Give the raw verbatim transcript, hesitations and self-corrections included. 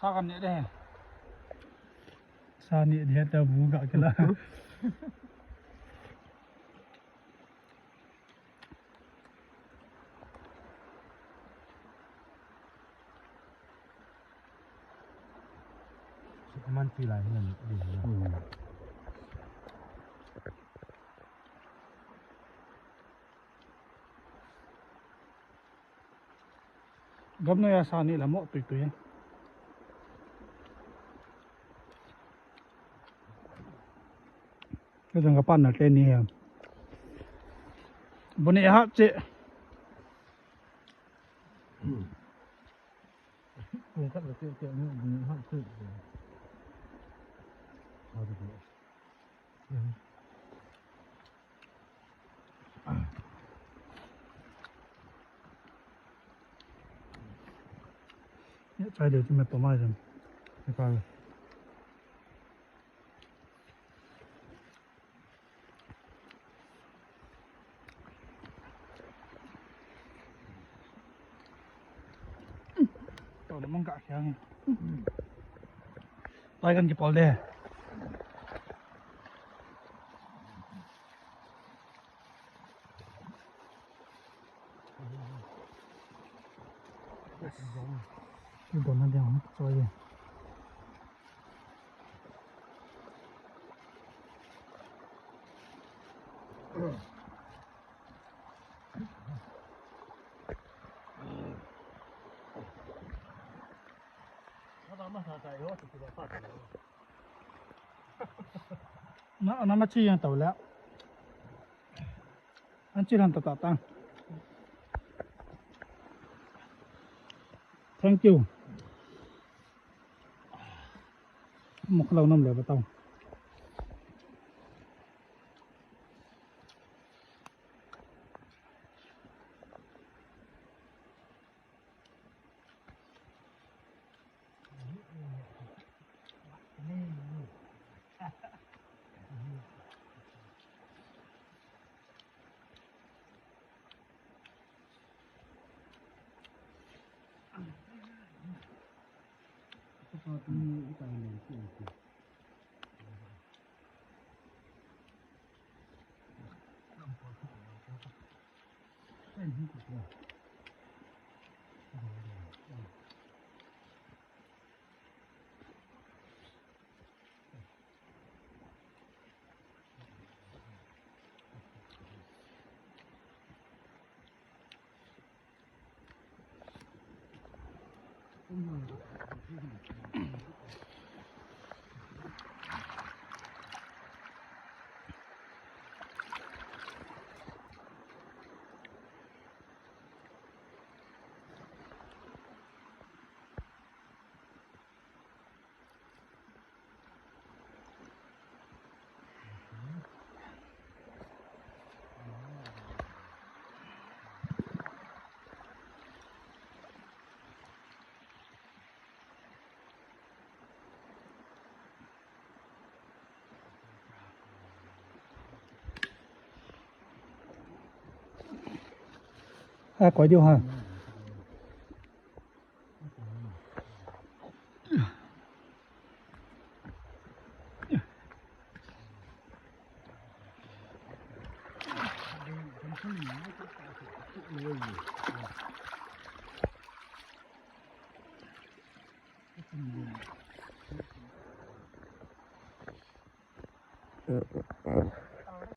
Sa kan ne de. Sa ne de ta bu ga kila. Aman ti lai hian di hian. Hmm. Gam noi a sa ni la mo tui tui. Ka jang ka pan na te ni hian. Buni ha che. Kung khat la tiu tiu ni, ni ha tiu tiu. Ha tiu tiu. Ya, chai de tu me pa mai jam. Ni pa. Tawh lam ang kah khiang. Pai kan kipol de. Kibon na ding choi. Na, na ma chi yang tau le. An chi ran ta ta ta. Thank you. Mok lau nam le ba tau. Ha, koi diu ha.